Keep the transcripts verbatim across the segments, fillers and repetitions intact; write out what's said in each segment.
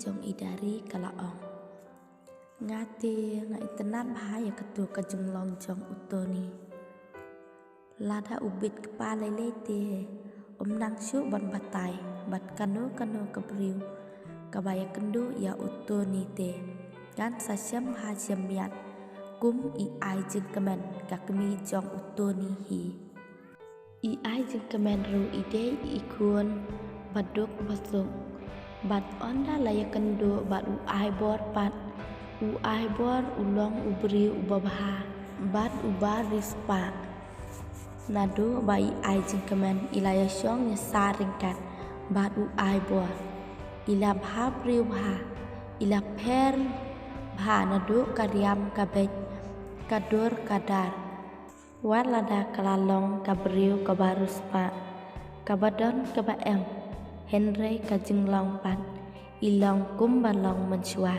jong i Dari ka la ong. Nga te nga itynnad bha ïa katu ka jinglong jong u Tony. Lada u bit kpa lei lei te, um nang shuh ban batai, bad kano kano ka briew, kaba ïakynduh ïa u Tony te, ngan sa shem bha shem miat, kum i Ai Jingkmen ka kmie jong u Tony hi. I Ai Jingkmen ruh i dei i khun ba duk ba suk. Bad ynda la ïakynduh bad u Aibor pat, u Aibor u long u briew uba bha bad uba riewspah. Naduh ba i Ai Jingkmen i la ïashong ïasah ryngkat bad u Aibor, i la bha briew bha, i la pher bha naduh ka riam ka beit, ka dur ka dar. Wat lada ka la long ka briew kaba riewspah, kaba don kaba em, hynrei ka jinglong pat i long kumba long mynshuwa.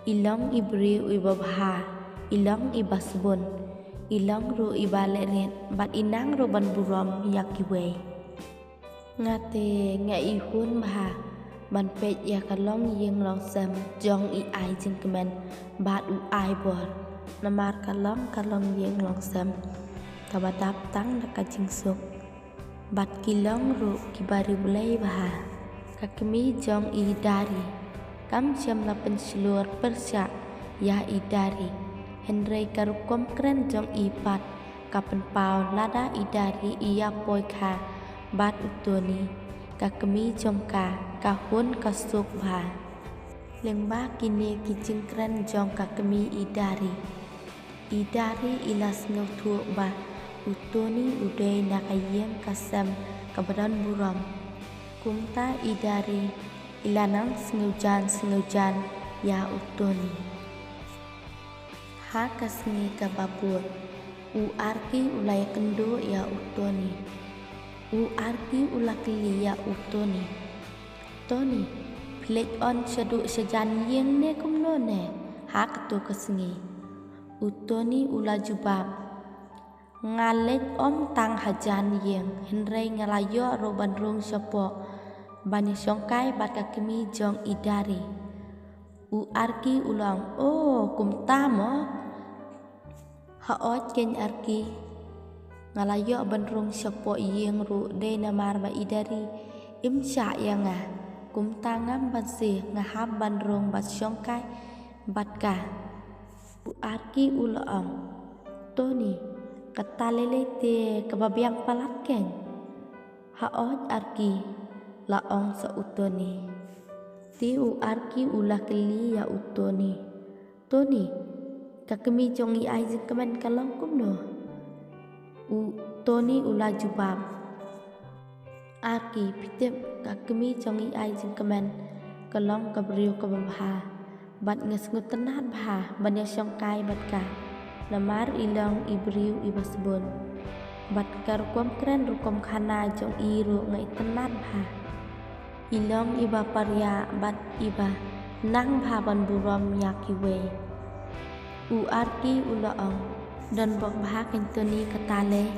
I long i briew iba bha, i long iba sbun, i long ruh iba lehrit, bad i nang ruh ban burom ïa kiwei. Nga te nga ihun bha ban peit ïa ka longïing longsem jong i Ai Jingkmen bad u Aibor. Namar ka long ka longïing longsem kaba dap tang da ka jingsuk. Bad ki long ruh kiba riewblei bha. Ka kmie jong i Dari kam shym la pynshlur pyrshah ïa i Dari. Hynrei ka rukom kren jong i pat ka pynpaw lada i Dari i ïa poi kha bad u Tony, ka kmie jong ka ka hun ka suk bha. Lyngba kine ki jingkren jong ka kmie i Dari, i Dari i la sngewthuh ba u Tony u dei na ka ïing ka sem kaba don burom. Kumta i Dari i la nang sngewjan sngewjan ïa u Tony. Ha ka sngi kaba bud, u Arki u la ïakynduh ïa u Tony. U Arki u la kylli ïa u Tony. Tony, phi leit on shaduh shajan ïing ne kumno ne, ha katu ka sngi? U Tony u la jubab. Nga leit ym tang hajan ïing, hynrei nga la ïoh ruh ban rung shapoh ban ïashongkai bad ka kmie jong i Dari. U Arki u la ong, o, kumta mo? Haoid keiñ Arki. Nga la ïoh ban rung shapoh ïing ruh dei namar ba i Dari im shah ïa nga. Kumta ngam banse nga hap ban rung bad shongkai bad ka. U Arki u la ong, Tony, kata lei lei te kaba biang palat keiñ? Haoid Arki, la ong sa u Tony. Te u Arki u la kylli ïa u Tony. Tony, ka kmie jong i Ai Jingkmen ka long kumno? U Tony u la jubab. Arki, phi tip, ka kmie jong i Ai Jingkmen ka long ka briew kaba bha. Bad nga sngewtynnad bha ban ïashongkai bad ka. Namar i long i briew iba sbun. Bad ka rukom kren rukom khana jong i ruh nga itynnad bha. I long iba pariah bad iba nang bha ban burom ïa kiwei. U Arki u la ong, don bok bha keiñ Tony kata lei.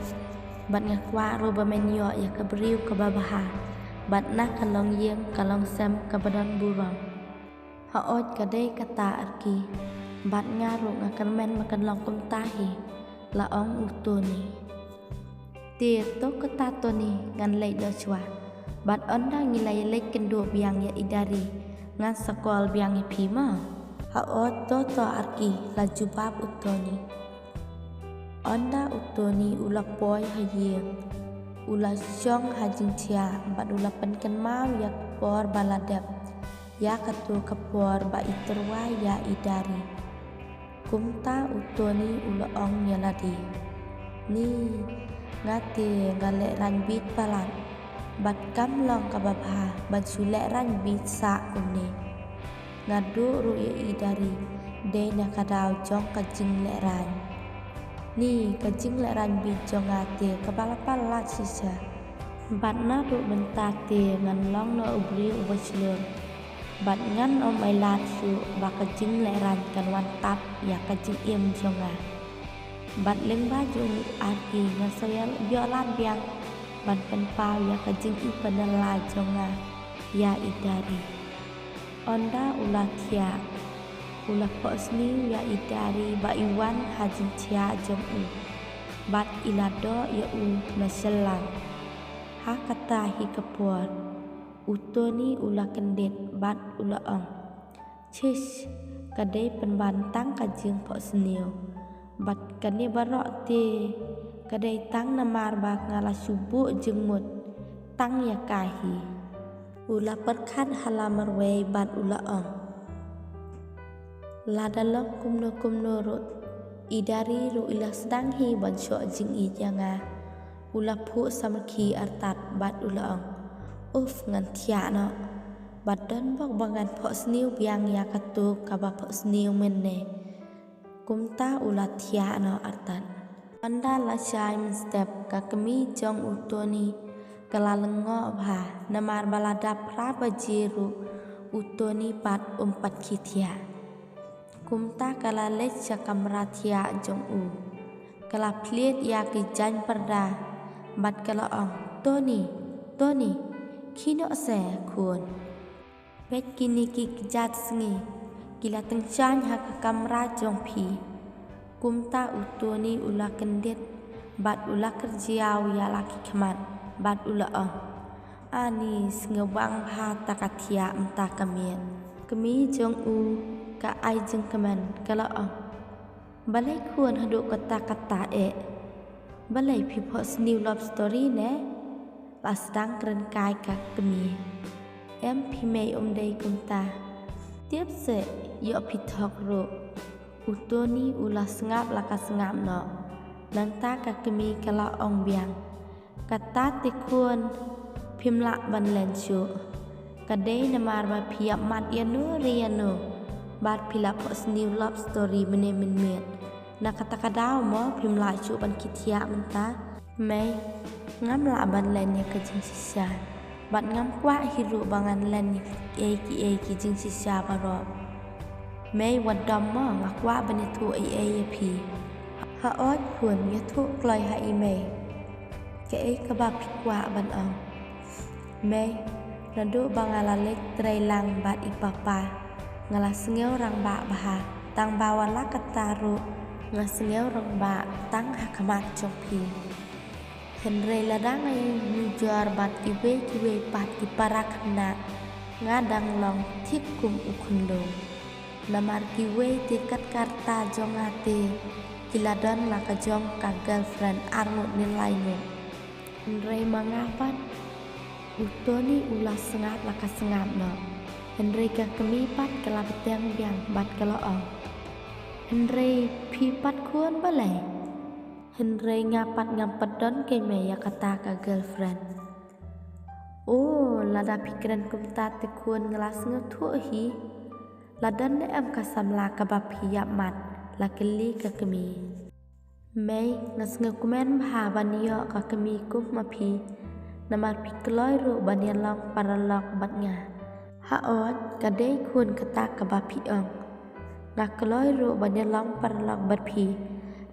Bad nga kwah ruh ba men ïoh ïa ka briew kaba bha. Bad na ka longïing ka longsem kaba don burom. Haoid ka dei kata Arki. Bad nga ruh nga kyrmen ba kan long kumta hi, la ong u Tony. Te to kata Tony, ngan leit noh shuwa. Bad ynda ngi la ïaleit kynduh biang ïa i Dari, ngan sa call biang ïa phi mo. Haoid to to Arki, la jubab u Tony. Ynda u Tony u la poi ha ïing, u la shong ha jingthiah bad u la pynkynmaw ïa ka por ba la dep, ïa katu ka por ba i tyrwa ïa i Dari. Kumta u Tony u la ong ïa lade. Ni, nga te nga lehraiñ bit palat. Bad kam long kaba bha ban shu lehraiñ bit sah kumne. Nga duh ruh ïa i Dari dei na ka daw jong ka jinglehraiñ. Ni ka jinglehraiñ bit jong nga te kaba la palat shisha. Bad naduh mynta te ngan long noh u briew uba shlur. Bad ngan ym ailad shuh ba ka jinglehraiñ kan wan tap ïa ka jingim jong nga. Bad lyngba jong u Arki ngan sa ïoh lad biang ban pynpaw ïa ka jingïeit ba nyngkong jong nga ïa i Dari. Ynda u la thiah, u la phohsniew ïa i diary ba i wan ha jingthiah jong u, bad i la doh ïa u na shyllangh. Ha kata hi ka por, u Tony u la kyndit bad u la ong, "Chish, ka dei pynban tang ka jingphohsniew. Bad kane baroh te, ka dei tang namar ba nga la shu buh jingmut tang ïa ka hi." U la pyrkhat ha la marwei bad u la ong, "Lada long kumno kumno ruh, i diary ruh i la sdang hi ban shoh jingïeit ïa nga." U la phuh samrkhie artat bad u la ong, "Uf, ngan thiah noh. Bad don bok ba ngan phohsniew biang ïa kato kaba phohsniew mynne." Kumta u la thiah noh artat. Ynda la shai mynstep, ka kmie jong u Tony ka la lyngngoh bha, namar ba lada phra baje ruh u Tony pat um pat khie thiah. Kumta ka la leit sha kamra thiah jong u. Ka la plied ïa ki jaiñ parda bad ka la ong, "Tony, Tony, khie noh se khun. Peit kine ki kjat sngi, ki la tyngshaiñ ha ka kamra jong phi." Kumta u Tony u la kyndit bad u la kyrjiaw ïa la ki khmat bad u la ong, "Ani, sngewbang bha ta ka thiah mynta ka miet." Kmie jong u ka ai jingkmen, ka la ong, "Balei khun haduh katta katta eh? Balei phi phohsniew love story ne?" La sdang kren kai ka kmie. "Em phi mei, um dei kumta. Tip se, ïoh phi thok ruh." U Tony u la sngap la ka sngap noh. Nangta ka kmie ka la ong biang, "Kata te khun, phim lah ban len shuh. Ka dei namar ba phi ïap mat ïa no re ïa no, bad phi la phohsniew love story mynne mynmiet. Na kata ka daw mo phim lah shuh ban khie thiah mynta?" "Mei, ngam lah ban len ïa ka jingshisha. Bad ngam kwah hi ruh ba ngan len ïa kiei kiei ki jingshisha baroh. Mei, wat dom mo, nga kwah ban ïathuh ei ei ïa phi." "Hooid khun, ïathuh kloi ha i mei. Kaei kaba phi kwah ban ong?" "Mei, naduh ba nga la leit trei lang bad i papa, nga la sngew rangbah bha, tang ba wat la katta ruh nga sngew rangbah tang ha khmat jong phi. Hynrei lada nga ïanujor bad kiwei kiwei pat ki para khynnah, nga dang long thik kum u khunlung. Namar kiwei te kat ka rta jong nga te, ki la don la ka jong ka girlfriend ar ngut ne lai ngut. Hynrei ma nga pat." U Tony u la sngap la ka sngap noh. Hynrei ka kmie pat ka la bteng biang bad ka la ong, "Hynrei phi pat khun balei? Hynrei nga pat ngam pat don keiñ mei ïa kata ka girlfriend." "O, lada phi kren kumta te khun nga la sngewthuh hi. La don ne em ka samla kaba phi ïap mat?" la kylli ka kmie. "Mei, nga sngewkmen bha ban ïoh ka kmie kum ma phi, namar phi kloi ruh ban ïalong paralok bad nga." "Hooid, ka dei khun kata kaba phi ong. Nga kloi ruh ban ïalong paralok bad phi,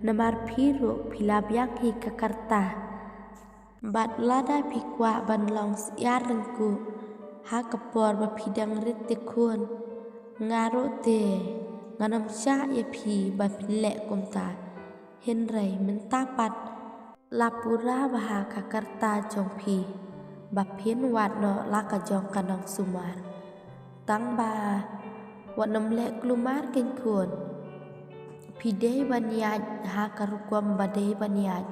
namar phi ruh phi la biang hi ka rta. Bad lada phi kwah ban long syiar lyngkhuh ha ka por ba phi dang rit te khun, nga ruh te ngan ym shah ïa phi ba phin leh kumta. Hynrei mynta pat la pura bha ka rta jong phi, ba phin wad noh la ka jong ka nongsumar. Tang ba wat nym leh kulmar keiñ khun. Phi dei ban ïaid ha ka rukom ba dei ban ïaid,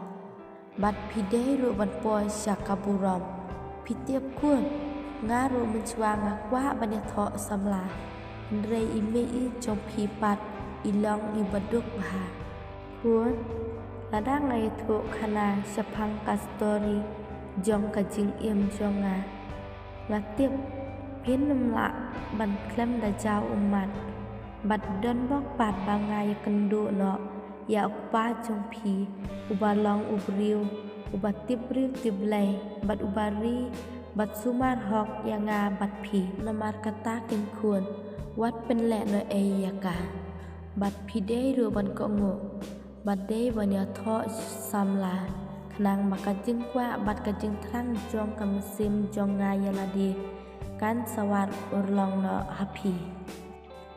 bad phi dei ruh ban poi sha ka burom. Phi tip khun, nga ruh mynshuwa nga kwah ban ïathoh samla, hynrei i mei-ïeit jong phi pat i long iba duk bha. Khun, lada nga ïathuh khana shaphang ka story jong ka jingim jong nga, nga tip phin ym lah ban khlem da jaw ummat. Bad don bok pat ba nga ïakynduh noh ïa u kpa jong phi, uba long u briew uba tip briew tip Blei, bad uba ri bad sumar hok ïa nga bad phi. Namar kata keiñ khun, wat pynleh noh ei ïa ka. Bad phi dei ruh ban kohnguh, bad dei ban ïathoh samla, khnang ba ka jingkwah bad ka jingthrang jong ka mynsiem jong nga ïa lade kan sa wad urlong noh ha phi.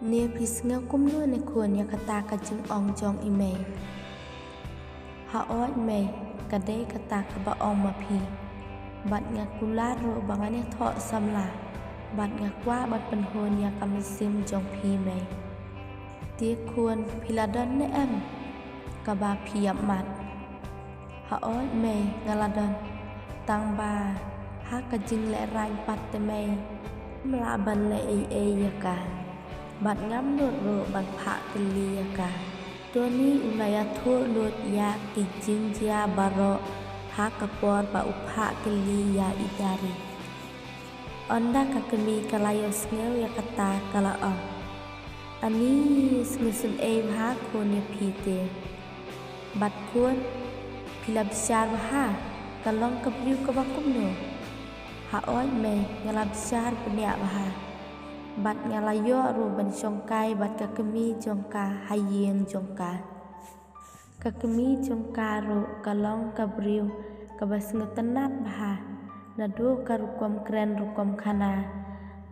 Ne phi sngew kumno ne khun ïa kata ka jingong jong i mei? Haoid mei, ka dei kata kaba ong ma phi. Bad nga kular ruh ba ngan ïathoh samla. Bad nga kwah ban pynhun ïa ka mynsiem jong phi mei. Te khun, phi la don ne em kaba phi ïap mat? Haoid mei, nga la don. Tang ba ha ka jinglehrain pat te mei, ngam lah ban leh ei ei ïa ka. Bad ngam nud ruh ban phah kylli ïa ka. Tony u la ïathuh lut ïa ki jingjia baroh ha ka por ba u phah kylli ïa i Dari. Ynda ka kmie ka la ïohsngew ïa kata ka la ong, ani sngewsynei bha khun ïa phi te. Bad khun, phi la bishar bha, ka long ka briew kaba kumno? Haoid mei, nga la bishar bniah bha. Bad nga la ïoh ruh ban shongkai bad ka kmie jong ka ha ïing jong ka. Ka kmie jong ka ruh ka long ka briew kaba sngewtynnat bha. Naduh ka rukom kren rukom khana.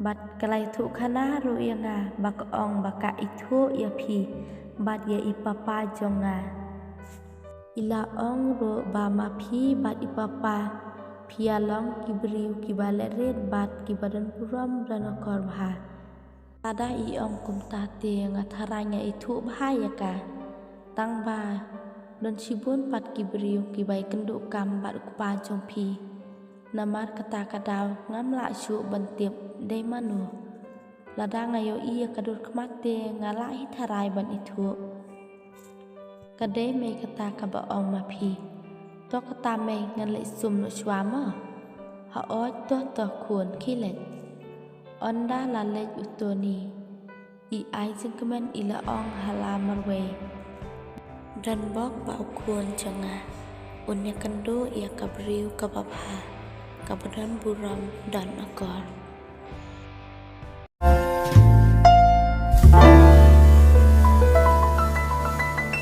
Bad ka la ïathuh khana ruh ïa nga ba ka ong ba ka ithuh ïa phi bad ïa i papa jong nga. I la ong ruh ba ma phi bad i papa phi ïa long ki briew kiba leh rit bad kiba don burom don akor bha. Lada i ong kumta te nga tharai nga ithuh bha ïa ka. Tang ba don shibun pat ki briew kiba ïakynduh kam bad u kpa jong phi. Namar kata ka daw ngam lah shuh ban tip dei mano. Lada nga ïohi ïa ka dur khmat te nga lah hi tharai ban ithuh. Ka dei mei kata kaba ong ma phi? To kata mei ngan leit sum noh shuwa mo. Haoid to to khun khie leit. Ynda la leit u Tony, i ai jingkmen i la ong ha la marwei. Don bok ba u khun jong nga un ïakynduh ïa ka briew kaba bha, kaba don burom don akor.